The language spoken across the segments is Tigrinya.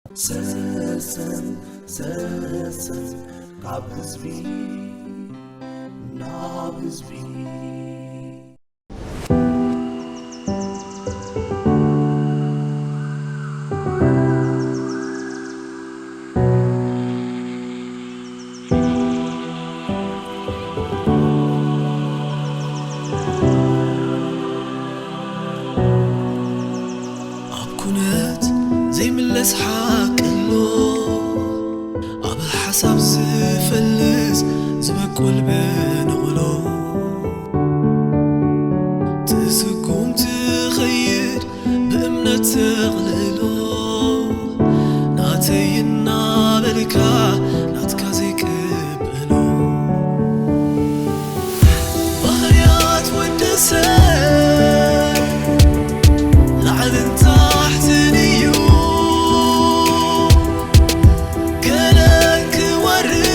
ሰሰን ሰሰን ካብ ህዝቢ ናብ ህዝቢ። ኣብ ኩነት ዘይምለስ ሓቂ ኣሎ፣ ኣብ ሓሳብ ዝፈልስ ዝበቁል ብንቕሎ። ትስጉም ትኸይድ ብእምነት ተቕልሎ፣ ናተይ እናበልካ ናትካ ዘይቅበሎ። ባህርያት ወዲ ሰብ ላዕልን ታሕትን እዩ፣ ገለ ክወርድ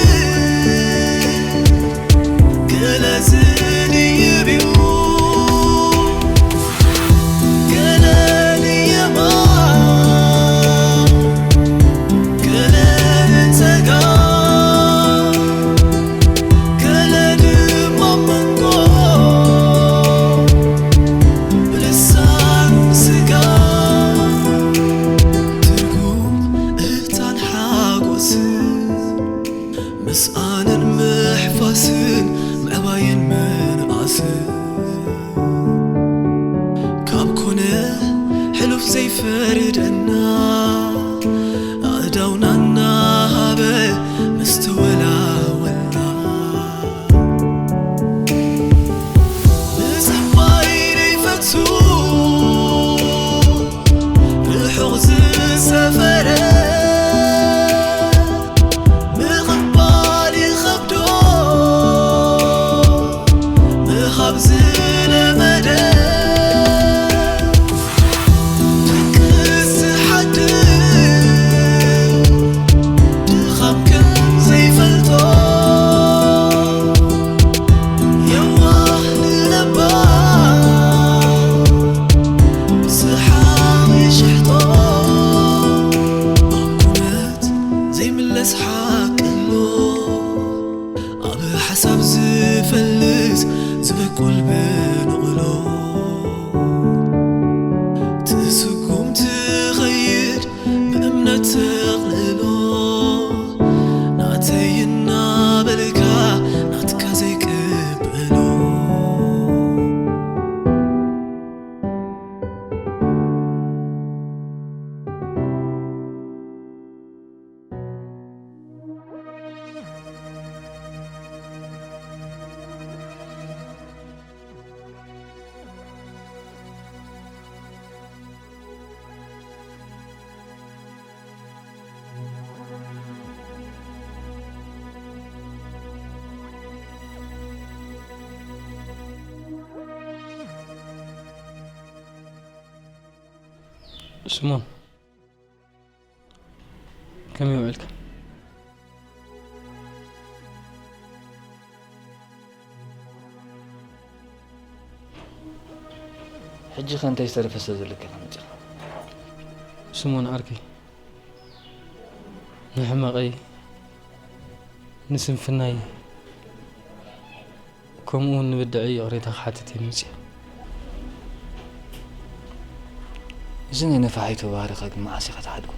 ገለ ዝድይብ እዩ። ገለ ንየማን፣ ገለ ንጸጋም፣ ገለ ድማ ኣብ መንጎ ብልሳን ስጋ። ትርጉም እህታን ሓጎስን፣ ምስኣንን ምሕፋስን፣ ምዕባይን ምንኣስን፣ ካብ ኮነ ሕሉፍ ዘይፈርደና፣ ኣእዳውና እናሃበ ምስ ተወላወልና። ምጽባይ ዘይፈቱ ርሑቕ ዝሰፈረ፣ ምቕባል ይኸብዶ ምሃብ ዝለመደ፣ ድቅስ ዝሓድር ድኻም ከም ዘይፈልጦ፣ የዋህ ንለባም ብዝሓ ይሽሕጦ። ኣብ ኩነት ዘይምለስ ሓቂ ኣሎ፣ ኣብ ሓሳብ ዝፈልስ ዝበቁል ብንቕሎ። ትስጉም ትኸይድ ብእምነት ተቕልሎ፣ ናተይ እናበልካ ናትካ ዘይቅበሎ። ስሞን፣ ከመይ ውዕልካ? ሕጂ ከ እንታይ ዝተረፈ ሰብ ዘለካ ኢኻ መጺኻ? ስሞን ዓርከይ፣ ንሕመቐይ፣ ንስንፍናይ፣ ከምኡ እውን ንብድዐይ ይቕሬታ ክሓትት እየ መጺአ። እዚ ናይ ነፋሒቶ ባህሪኻ ግን መዓስ ኢኻ ትሓድጎ?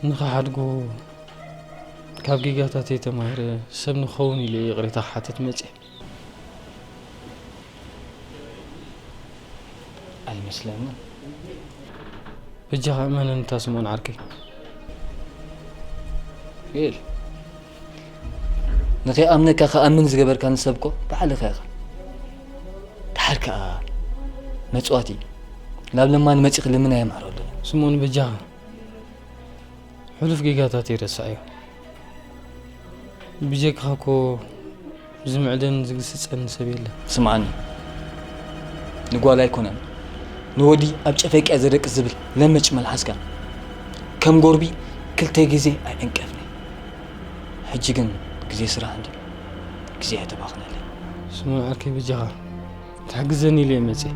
ንኽሓድጎ ካብ ጌጋታተይ ተማሂረ ሰብ ንኽኸውን ኢለ እየ ይቕሬታ ክሓትት መጺአ። ኣይመስለንን። በጃኻ እመነኒ እታ ስምኦን ዓርከይ። ዮኤል፣ ንኸይኣምነካ ክኣምን ዝገበርካኒ ሰብ እኮ ባዕልኻ ኢኻ። ደሓር ከኣ መጽዋቲ ናብ ለማኒ መጺኺ ልምና የምሕረሉ። ስምኦን በጃኻ ሕሉፍ ጌጋታተይ ረስዓዮ። ብጀካኻ እኮ ዝምዕደን ዝግስጸኒ ሰብ የለን። ስምዓኒ፣ ንጓል ኣይኮነን ንወዲ ኣብ ጨፈቂያ ዘደቅስ ዝብል ለመጭ መልሓስካ ከም ጎርቢ ክልተ ግዜ ኣይዕንቀፍኒ። ሕጂ ግን ግዜ ስራሕ እንዲ ግዜ ኣይተባኽነለይ። ስምኦን ዓርከይ በጃኻ ትሕግዘኒ ኢለ እየ መጺአ።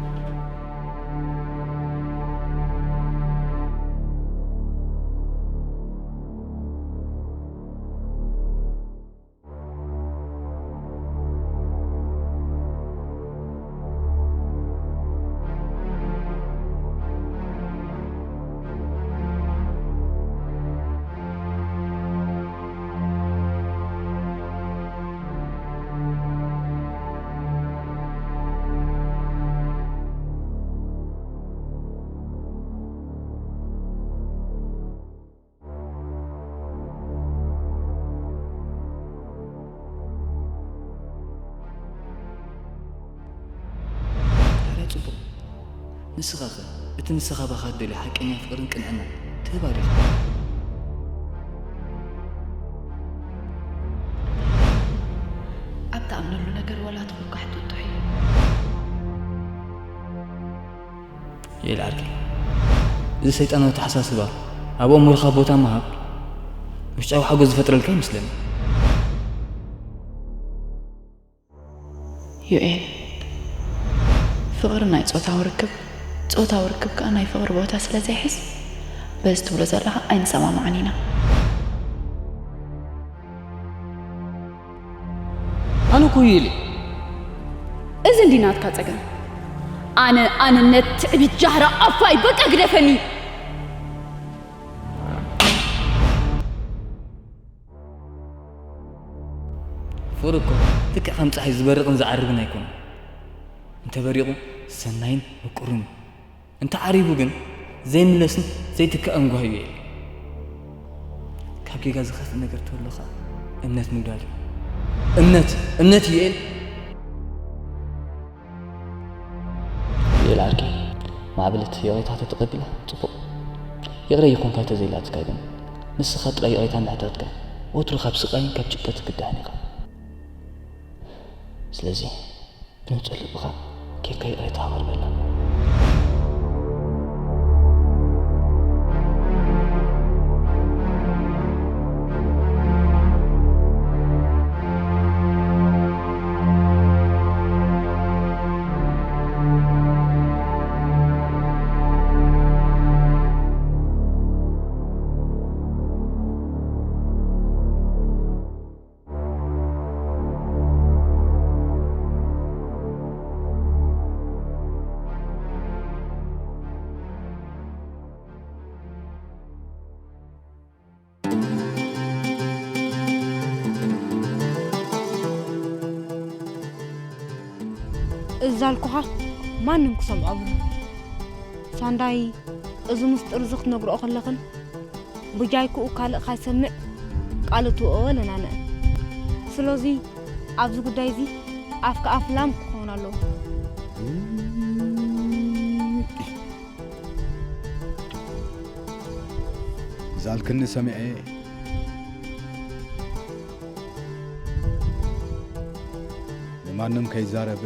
ንስኻኸ እቲ ንስኻ ባኻ እትደልዮ ሓቀኛ ፍቕርን ቅንዕናን ትህባ ዲኻ? ኣብ ትኣምነሉ ነገር ዋላ ትኹን ካሕጥጡሕ እዩ። የኤል ዓርከይ፣ እዚ ሰይጣናዊ ኣተሓሳስባ ኣብ ኣእምሮኻ ቦታ ምሃብ ውሽጣዊ ሓጎስ ዝፈጥረልካ ይመስለኒ። ዩኤል፣ ፍቕሪ ናይ ጾታዊ ርክብ፣ ጾታዊ ርክብ ከኣ ናይ ፍቕሪ ቦታ ስለ ዘይሕዝ፣ በዚ ትብሎ ዘለኻ ኣይንሰማማዕን ኢና። ኣነ እኮ ዩኤል እየ። እዚ እንዲ ናትካ ጸገም። ኣነ ኣነነት፣ ትዕቢት፣ ጃህራ፣ ኣፋይ፣ በቃ ግደፈኒ። ፍቕሪ እኮ ልክዕ ከም ጸሓይ ዝበርቕን ዝዓርብን ኣይኮነን። እንተበሪቑ ሰናይን ምቁርን እዩ። እንተዓሪቡ ግን ዘይምለስን ዘይትካእን ጓሂ እዩ። ካብ ጌጋ ዝኸፍእ ነገር ተሎ ኸኣ እምነት ምጉዳል እዩ። እምነት፣ እምነት ዩኤል። ዩኤል ዓርከይ፣ ማዕበለት ይቕሬታ ተተቐቢላ ጽቡቕ። ይቕረ ይኹንካ እንተዘይላትካ ግን ንስኻ ጥራይ ይቕሬታ እንዳሕተትካ ወትሩ ካብ ስቓይን ካብ ጭንቀትን ክድሕን ኢኻ። ስለዚ ብንጹር ልብኻ ኬድካ ይቕሬታ ኣቕርበላ። እዛ ኣልኩኻ ማንም ክሰምዖ ኣብሉ። ሳንዳይ፣ እዚ ምስጢር እዚ ክትነግርኦ ከለኽን ብጃይክኡ ካልእ ካይሰምዕ ቃል እትውኦ ኣለና ንዕን። ስለዚ ኣብዚ ጉዳይ እዚ ኣፍካ ኣፍ ላም ክኸውን ኣለዎ። ዛልክኒ ሰሚዐ ንማንም ከይዛረበ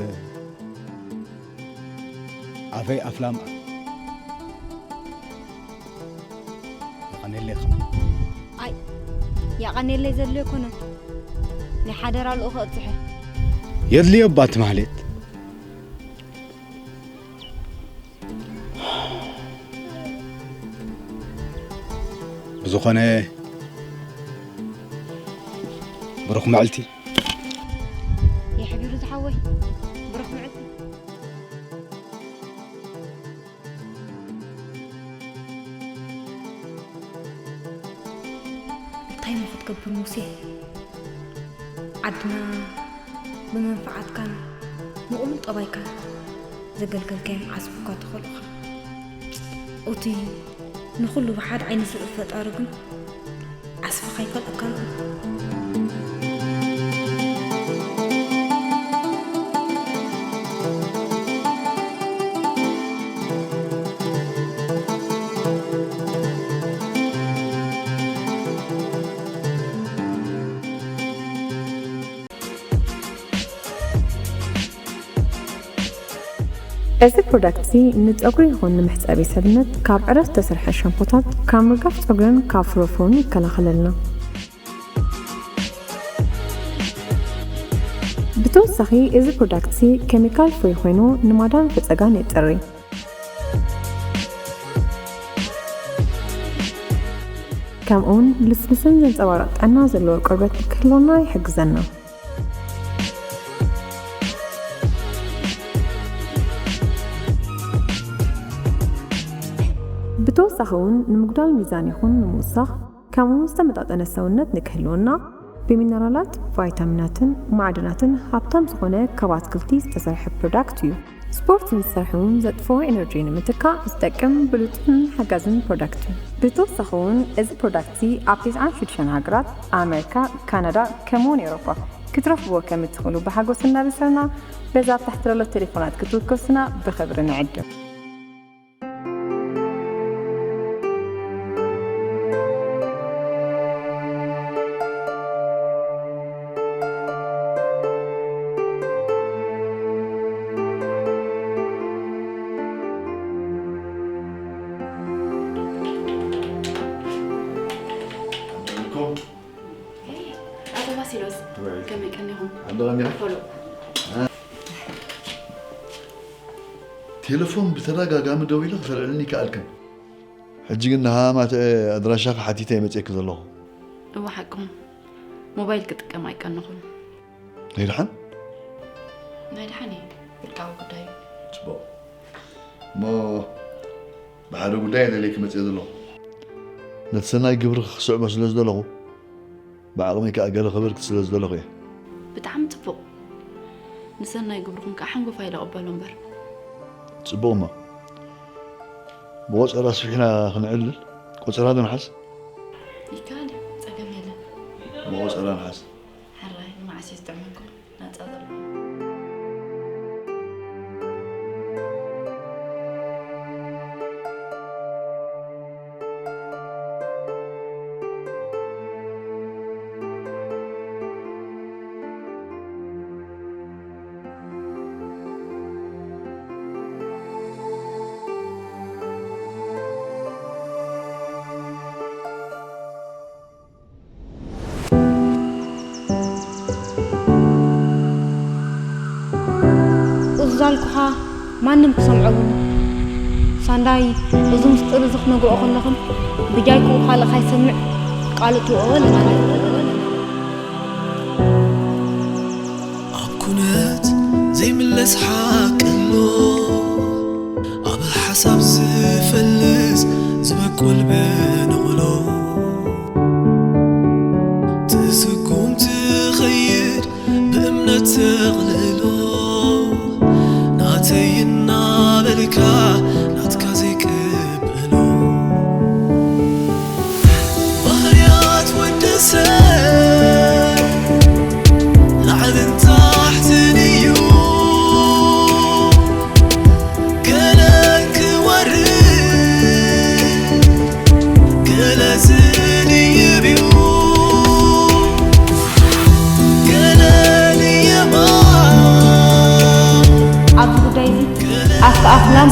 ኣፈይ ኣፍላም የቐኔለይ ኸዓ። ኣይ፣ የቐኔለይ ዘድልዮ ኣይኮነን። ናይ ሓደራ ልኡኸ ኣብጽሐ። የድልዮ ኣባት ማህሌት። ብዝኾነ ብሩኽ መዓልቲ። የሕቢሩ ዝሓወይ፣ ብሩኽ መዓልቲ። እንታይ እሞ ክትገብር ሙሴ? ዓድና ብመንፈዓትካን ምቕሉል ጠባይካን ዘገልገልካዮም ዓስብኳ ተኸሉኻ። እቲ ንኹሉ ብሓደ ዓይኒ ዝርኢ ፈጣሪ ግን ዓስብኻ ኣይከልኣካን እዩ። እዚ ፕሮዳክት እዚ ንጸጉሪ ይኹን ንመሕጸቢ ሰብነት ካብ ዕረ ዝተሰርሐ ሻምፖታት፣ ካብ ምርጋፍ ጸጉርን ካብ ፍሮፎን ይከላኸለልና። ብተወሳኺ፣ እዚ ፕሮዳክት እዚ ኬሚካል ፍሪ ኮይኑ ንማዳን ፈጸጋን የጽሪ። ከምኡውን ልስሉስን ዘንጸባርቕ ጥዕና ዘለዎ ቆርበት ንክህልወና ይሕግዘና። ብተወሳኺ እውን ንምጉዳል ሚዛን ይኹን ንምውሳኽ፣ ከምኡውን ዝተመጣጠነ ሰውነት ንክህልወና፣ ብሚነራላት፣ ቫይታሚናትን ማዕድናትን ሃብታም ዝኾነ ካብ ኣትክልቲ ዝተሰርሐ ፕሮዳክት እዩ። ስፖርት ንዝሰርሑ እውን ዘጥፍኦ ኤነርጂ ንምትካእ ዝጠቅም ብሉጽን ሓጋዝን ፕሮዳክት እዩ። ብተወሳኺ እውን እዚ ፕሮዳክት እዚ ኣብ ተስዓን ሽዱሽተን ሃገራት ኣመሪካ፣ ካናዳ ከምኡውን ኤውሮጳ ክትረኽብዎ ከም እትኽእሉ ብሓጎስ እናበሰርና በዛ ኣብ ታሕቲ ዘሎ ቴሌፎናት ክትውከሱና ብኽብሪ ንዕድም። ሲሎስ፣ ከመይ ቀኒኹም? ኣንዶ ቀኒኹም? ፎሎ። ቴሌፎን ብተደጋጋሚ ደዊለ ክተልዕልኒ ይከኣልክን። ሕጂ ግን ንሃማተ ኣድራሻ ክሓቲተ እየ መፅእኪ ዘለኹ። እወ ሓቅኹም። ሞባይል ክጥቀም ኣይቀንኹን። ናይ ደሓን? ናይ ደሓን እየ። ውልቃዊ ጉዳይ እዩ። ፅቡቕ። እሞ ብሓደ ጉዳይ እየ ደልየኪ መፅእ ዘለኹ። ነቲ ሰናይ ግብሪ ክስዕቦ ስለ ዝደለኹ፣ ብዓቕመይ ከኣ ገለ ክበርክ ስለ ዝደለኹ እየ። ብጣዕሚ ጽቡቕ። ንሰናይ ግብርኹም ከኣ ሓንጎፋይ ኢለ እቕበሎ እምበር። ጽቡቕ እሞ፣ ብቖጸራ ኣስፊሕና ክንዕልል። ቆጸራ ዶ ንሓዝ? ይከኣል እዩ፣ ጸገም የለን። ብቖጸራ ንሓዝ። ሕራይ፣ ንመዓስ እዩ ዝጥዕመኩም? ናጻ ዘሎ። እዛልኩኻ ማንም ክሰምዖ እውን። ሳንዳይ፣ እዚ ምስጢር እዚ ክትነግርኦ ከለኽን ብጃይክኡ ካልእ ካይሰምዕ ቃል እትውኦ ኣለና። ኣብ ኩነት ዘይምለስ ሓቂ ኣሎ፣ ኣብ ሓሳብ ዝፈልስ ዝበቁል ብንቕሎ። ትስጉም ትኸይድ ብእምነት ተቕልሎ፣ ናተይ እናበልካ ናትካ ዘይቅበሎ። ባህርያት ወዲ ሰብ ላዕልን ታሕትን እዩ። ገለ ክወርድ ገለ ዝድይብ እዩ። ገለ ንየማን ኣብዚ ጉዳይ እዚ ኣፍ ኣፍላም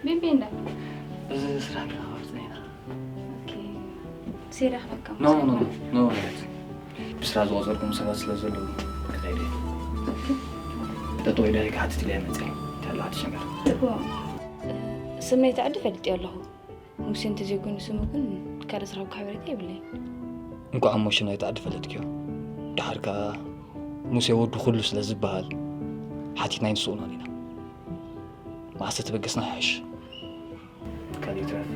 ቢቢ እንዳ እዚ ስራሕ ከይተዋፅና ኢና። ኦኬ። ሲራ ክበካ ኖ ኖ ኖ ኖ። ብስራሕ ዝቆፀርኩም ሰባት ስለ ዘለዉ ክኸይደ። ጠጠው ኢለ ክሓትት ኢለ መፅእ። ተላ ሓድሽ ነገር። እኮ ስም ናይቲ ዓዲ ፈልጥዮ ኣለኹ። ሙሴ እንተዘይኮይኑ ስሙ ግን ካልእ ዝረኸብኩ ሓበሬታ የብለይን። እንኳዕ እሞ ሽም ናይቲ ዓዲ ፈለጥክዮ። ደሓር ከኣ ሙሴ ወዱ ኩሉ ስለ ዝበሃል ሓቲትና ኣይንስእኖን ኢና። መዓስ ተተበገስና ይሕሽ። ካልእ ይትረፍ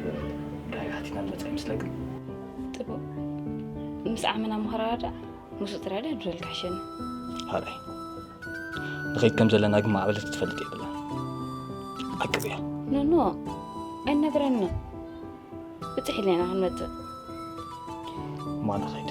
ዳይ ሓቲትና ንመጻ ይመስለክን? ጽቡቕ። ምስ ዓመና ምኽራዳእ ምስ ጥራይ ድረልካ ሕሸኒ። ሓራይ። ንኸይድ ከም ዘለና ግን ማዕበለት ክትፈልጥ የብላን። ዓቅብ እያ። ኖኖ፣ ኣይነግረና። ብጽሕ ኢልና ኢና ክንመጽእ። እሞ ኣነ ኸይድ።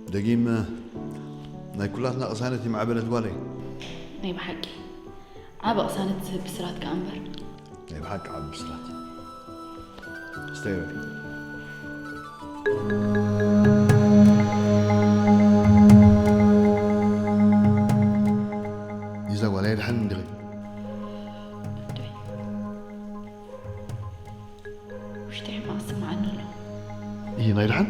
ደጊም ናይ ኩላትና ቅሳነት እዩ ማዕበለት ጓለይ። ናይ ብሓቂ ዓቢ ቅሳነት ዝህብ ብስራት ከኣ እምበር። ናይ ብሓቂ ዓቢ ብስራት። ስተይ በሊ። ይዛ ጓለይ ድሓን እንዲኺ? ውሽጢ ሕማቕ ዝስምዓኒ ኣሎ። እይ ናይ ደሓን?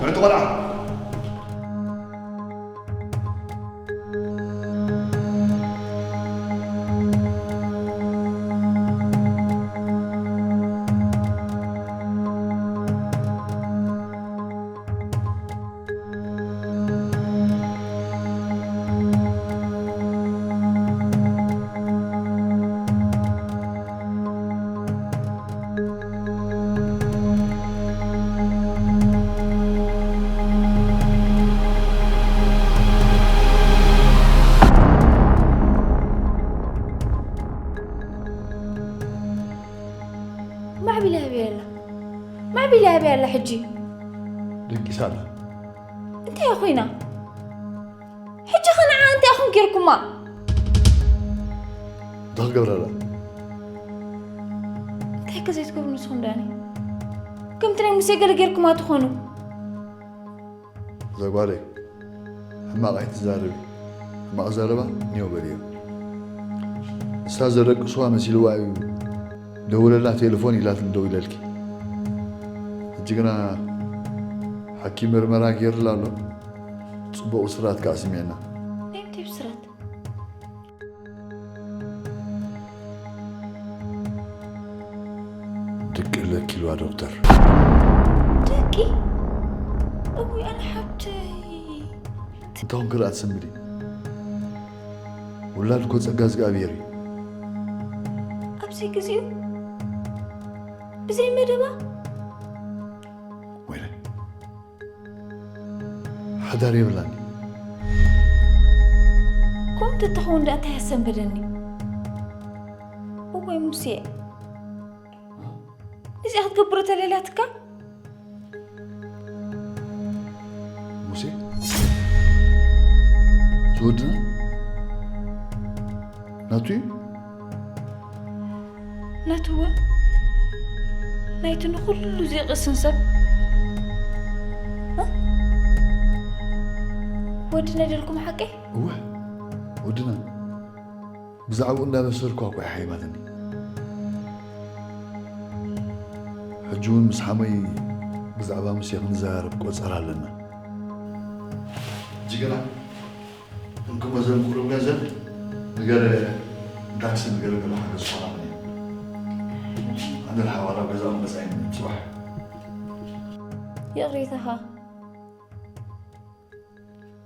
ምዕጡ ቆልዓ። ማዕቢል ኣበይ ኣላ? ማዕቢል ኣበይ ኣላ ሕጂ? ደቂሳ ኣላ። እንታይ ኮይና? ሕጂ ኸ ንዓ እንታይ ኢኹም ጌርኩማ? እንታይ ክገብራ ኣላ? እንታይ ከ ዘይትገብሩ ንስኹም ዳኒ? ከምቲ ናይ ሙሴ ገለ ጌርኩማ ትኾኑ። እዛ ጓለይ፣ ሕማቕ ኣይትዛረቢ። ሕማቕ ዘረባ ኔው በልዮ። ንሳ ዘደቅስዋ መሲልዋ እዩ። ደውለላ ቴሌፎን ኢላትኒ ደው ኢለልኪ። ሕጂ ግና ሓኪም ምርመራ ጌርላ ኣሎ። ጽቡቕ ብስራት ከኣ ስሚዕና። ናይ ምንታይ ብስራት? ደቂ ኣለኪ ኢልዋ ዶክተር። ደቂ? እውይ ኣነ ሓብተይ። እንታይ ኮንኪ ደኣ ትሰንብዲ? ውላድ እኮ ጸጋ እግዚኣብሔር እዩ። ኣብዚ ግዜኡ ብዘይ መደባ? ወይለይ። ሓዳር የብላን። ከምኡ እንተትኸውን ደኣ እንታይ ኣሰንበደኒ? እዋይ ሙሴ፣ ነዚኣ ክትገብሮ ተለላትካ? ሙሴ፣ እዚ ወድና ናቱ እዩ? ናትወ ናይቲ ንኹሉ ዜቕስን ሰብ እ? ወድና ደልኩም ሓቀይ? እወ፣ ወድና። ብዛዕባኡ እንዳበሰልኩ እኳ እያ ሓይባትኒ። ሕጂ እውን ምስ ሓመይ ብዛዕባ ሙሴ ክንዘራረብ ቆጸራ ኣለና። ሕጂ ግና እንክሞ ዘን ቁሩብ ገንዘብ ንገለ ንታክሲ ንገለ ገለ ሓገዝ ክኾናኒ እየ። ኣነ ንሓዋላ ገዛኦም መጻኢን ጽባሕ። ይቕሬታኻ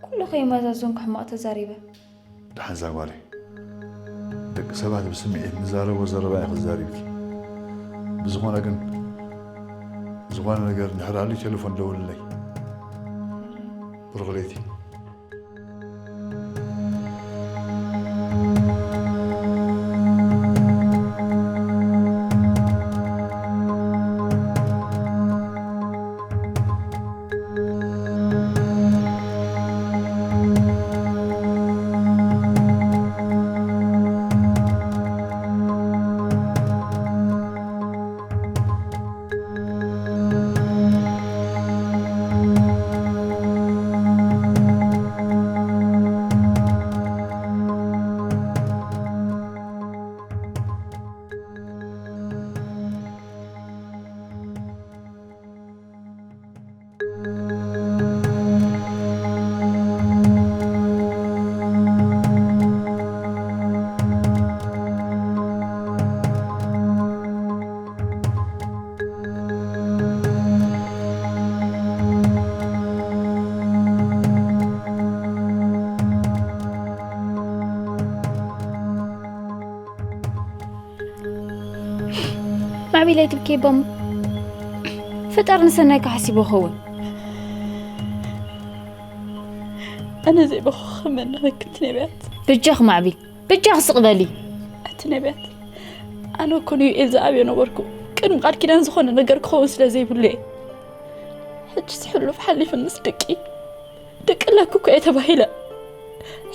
ኩሉ ከይመዛዘንኩ ሕማቕ ተዛሪበ። ደሓን እዛ ጓለይ፣ ደቂ ሰባት ብስምዒት ንዛረቦ ዘረባ ኢኺ ተዛሪብኪ። ብዝኾነ ግን ዝኾነ ነገር እንድሕር ኣልዩ ቴሌፎን ደውልለይ። ብሩኽ ለይቲ። ማዕቢል ኣይትብኪ እባ እሞ። ፈጣሪ ንሰናይካ ሓሲቡ ይኸውን። ኣነ ዘይበኹ ከመን ንኽክት ነቢያት። በጃኺ ማዕቢል፣ በጃኺ ስቕ በሊ። ኣቲ ነቢያት፣ ኣነ እኮ ንዩኤል ዝኣብዮ ነበርኩ። ቅድሚ ቃል ኪዳን ዝኾነ ነገር ክኸውን ስለ ዘይብሉ እየ። ሕጂስ ሕሉፍ ሓሊፉ ምስ ደቂ፣ ደቂ ኣለኪ እኮ እየ ተባሂለ።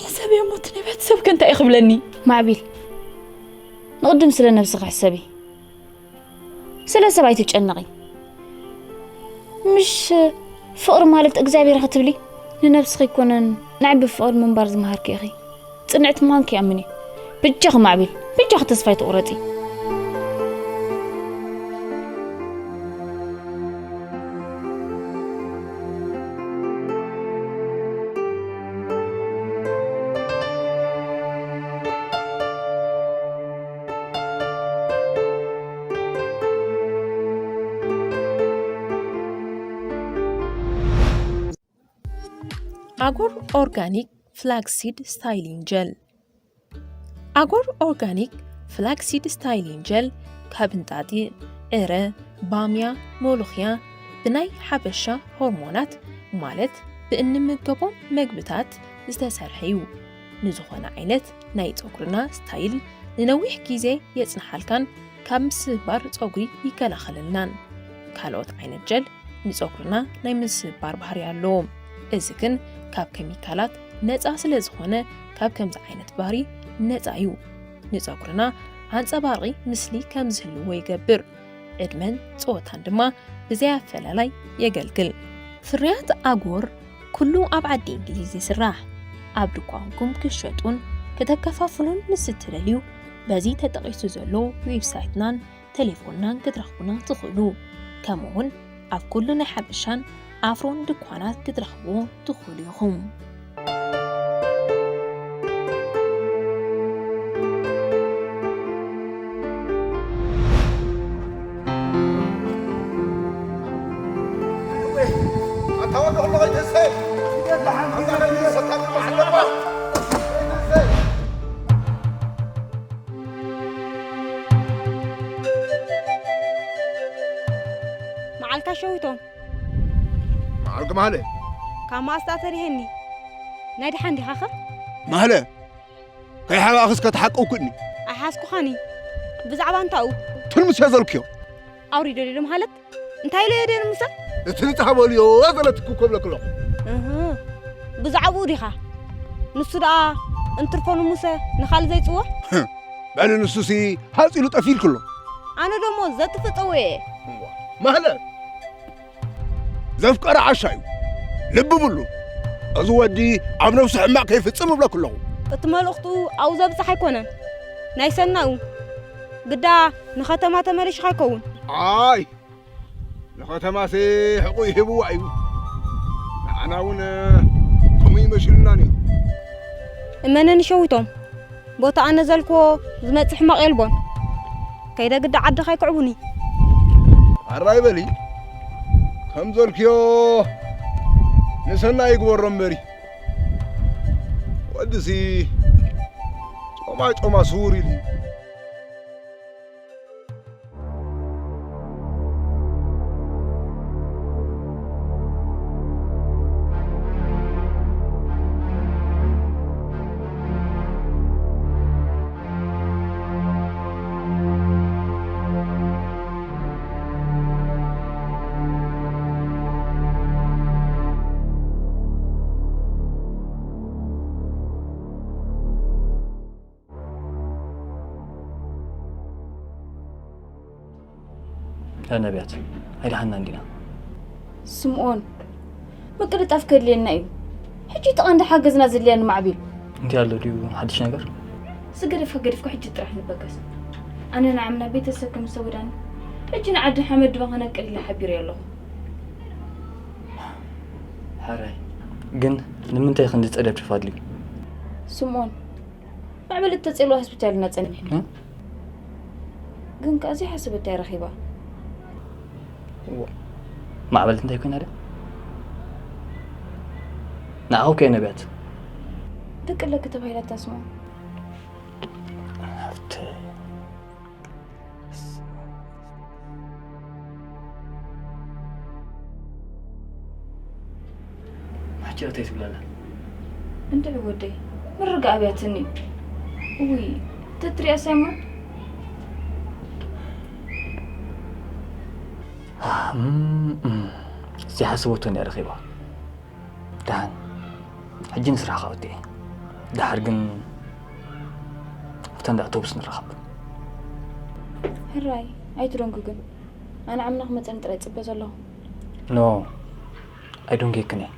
ሕሰብዮ እሞ እቲ ነቢያት ሰብከ እንታይ እዩ ክብለኒ? ማዕቢል፣ ኣቕድም ስለ ነብስኺ ሕሰቢ። ስለ ሰብ ኣይትጨነቒ። ምሽ ፍቕሪ ማለት እግዚኣብሔር ክትብሊ ንነብስኺ ኣይኮነን ንዓይ ብፍቕሪ ምንባር ዝመሃርኪ ኢኺ። ጽንዕቲ ምዃንኪ ይኣምን እየ። በጃኺ ማዕቢል፣ በጃኺ ተስፋ ኣይትቑረጺ። ኣጎር ኦርጋኒክ ፍላክሲድ ስታይሊንግ ጀል። ኣጎር ኦርጋኒክ ፍላክሲድ ስታይሊንግ ጀል ካብ እንጣጢዕ፣ ዕረ፣ ባምያ፣ ሞሎኽያ ብናይ ሓበሻ ሆርሞናት ማለት ብእንምገቦም መግብታት ዝተሰርሐ እዩ። ንዝኾነ ዓይነት ናይ ጸጉርና ስታይል ንነዊሕ ግዜ የጽንሓልካን ካብ ምስባር ጸጉሪ ይከላኸለልናን። ካልኦት ዓይነት ጀል ንጸጉርና ናይ ምስባር ባህሪ ኣለዎም። እዚ ግን ካብ ኬሚካላት ነጻ ስለ ዝኾነ ካብ ከምዚ ዓይነት ባህሪ ነጻ እዩ። ንጸጉርና ኣንጸባርቒ ምስሊ ከም ዝህልዎ ይገብር። ዕድመን ጾታን ድማ ብዘይ ኣፈላላይ የገልግል። ፍርያት ኣጎር ኩሉ ኣብ ዓዲ እንግሊዝ ይስራሕ። ኣብ ድኳንኩም ክትሸጡን ከተከፋፍሉን ምስ እትደልዩ በዚ ተጠቒሱ ዘሎ ዌብሳይትናን ቴሌፎንናን ክትረኽቡና ትኽእሉ። ከምኡውን ኣብ ኩሉ ናይ ሓበሻን ኣፍሮን ድኳናት ክትረኽብዎ ትኽእሉ ኢኹም። መዓልካ ሸዊቶም መዓልክ ማህለ ካብ ማስታ ተሪሄኒ ናይ ድሓን ዲኻኸ ማህለ ከይሓባእኽስ ከተሓቀውኩኒ ኣይሓዝኩኻኒ ብዛዕባ እንታኡ ትልምስ እየ ዘልክዮ ኣውሪዶ ዲዶ ማለት እንታይ ኢለ የደን ሙሰ እቲ ንጻሃ በልዮ ዘለትኩ ኮብለክሎ እህ ብዛዕባኡ ዲኻ ንሱ ደኣ እንትርፎ ንሙሰ ንኻልእ ዘይጽዎ በሊ ንሱሲ ሃፂሉ ጠፊልክሎ ኣነ ደሞ ዘጥፍጠዎ እየ ማህለ ዘፍቀረ ዓሻ እዩ ልቢ ብሉ እዚ ወዲ ኣብ ነብሱ ሕማቕ ከይፍጽም እብለኩ ኣለኹ እቲ መልእኽቱ ኣብኡ ዘብጽሕ ኣይኮነን ናይ ሰናኡ ግዳ ንኸተማ ተመሊሽኻ ይከውን ኣይ ንኸተማሴ ሕቑ ይህብዋ እዩ ንዓና እውን ከምኡ ይመሽልና ነይሩ እመነኒ ሸዊቶም ቦታ ኣነ ዘልክዎ ዝመጽእ ሕማቕ የልቦን ከይደ ግዳ ዓድኻ ይክዕቡኒ ኣራይ በሊ ከም ዘልክዮ ንሰናይ ይግበሮ እምበሪ ወድሲ ጮማ ጮማ ስውር ኢሉ እዩ ነቢያት ኣይደሓና እንዲና ስምኦን ምቅልጣፍ ከድልየና እዩ ሕጂ እቲ ቀንዲ ሓገዝና ዘድልያ ንማዕቢል እንታይ ኣሎ ድዩ ሓድሽ ነገር ዝገደፍካ ገዲፍካ ሕጂ ጥራሕ ንበገስ ኣነ ንዓምና ቤተሰብ ከም ዝተወዳኒ ሕጂ ንዓዲ ሓመድ ድማ ከነቅል ኢለ ሓቢረ ኣለኹ ሓራይ ግን ንምንታይ ክንዲ ጸደፍቲ ፋድልዩ ስምኦን ማዕበል እተጸልዋ ሆስፒታል ኢና ጸኒሕና ግን ከኣ ዘይሓሰበታ እያ ረኺባ ማዕበል እንታይ ኮይና ድያ ንዓኹ ከየ ነቢያት ደቂ ኣለኪ ተባሂላ እታ ስማ ሃብተ ማሕቸር እንታይ ትብላላ እንድዒ ወደይ ምርጋ ኣብያትኒ እዩ እውይ ተትሪያ ሳይሞን ዘይሓሰበቶ እንድያ ረኺባ ደሓን ሕጂ ንስራሕኻ ወዲኤ ደሓር ግን ኣብታ እንዳ ኣውቶቡስ ንራኸብ ሕራይ ኣይትደንጉ ግን፣ ኣነ ዓምና ክመፀኒ ጥራይ ፅበ ዘለኹ። ኖ፣ ኣይደንጉየክን እየ።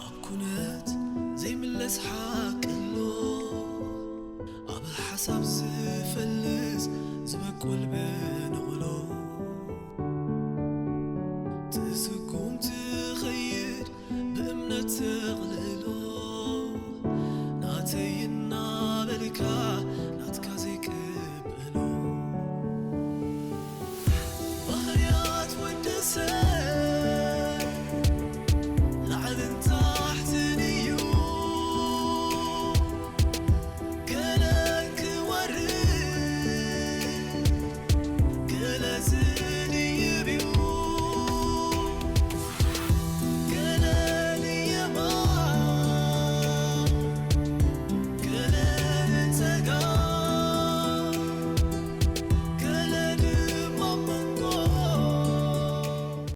ኣብ ኩነት ዘይምለስ ሓቂ ኣሎ፣ ኣብ ሓሳብ